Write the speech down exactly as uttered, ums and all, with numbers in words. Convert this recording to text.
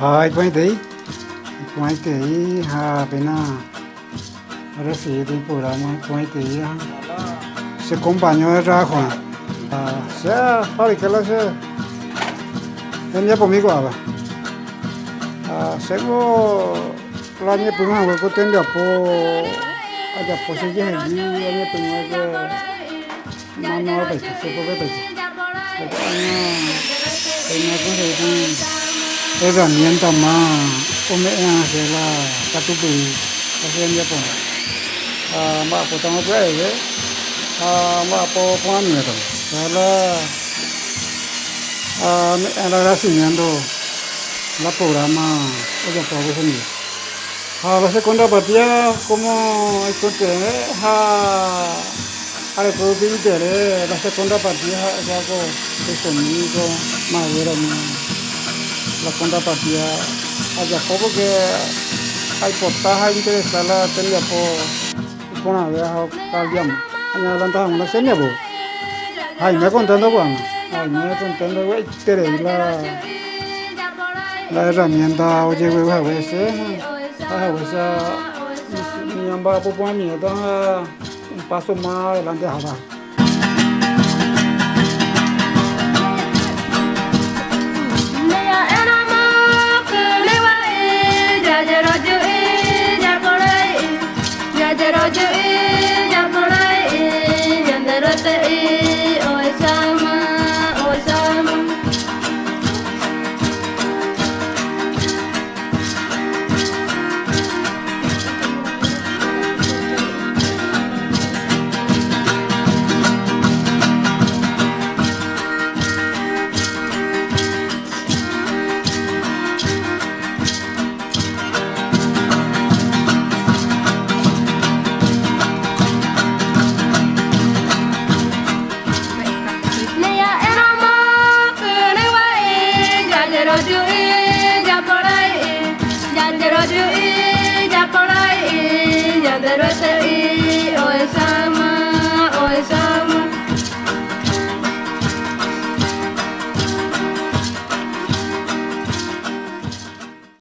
Ha, ipuain tei. Ipuain tei, ha, pena. Ahora sí, de programa, ipuain tei, ha. Se compañero de trabajo. Ah, se, para que la se. En ya por mi guava. Ah, se go, la ni por mi guava, tengo po, allá por si ya, ni por mi guava. Mano, bai, se puede bai. Bai, ah, bai, na, pues, eh, herramienta ma, o me, eh, se la, katupu, así en Japón. Ah, ma, pues, tamo, pues, eh, ah, ma, po, po, ani, me, tamo. La, ah, me, el agradecimiento, la programa, o sea, por eso mismo. Ha, la segunda partida, como el corte, eh, ha, al producto interés, la segunda partida, ha, ha, con el sonido, madera, ¿no? La segunda partida, allá poco que hay portaja interesada, tenía por, por una vez, ha, cambiamos. Aña, la, la, la, se me, ay, me contento, bueno. Ay, me contento, güey, te la, la herramienta, oye, güey, a veces, a veces, mi, mi amba, pues, pues, mi, está un paso más adelante, ahora.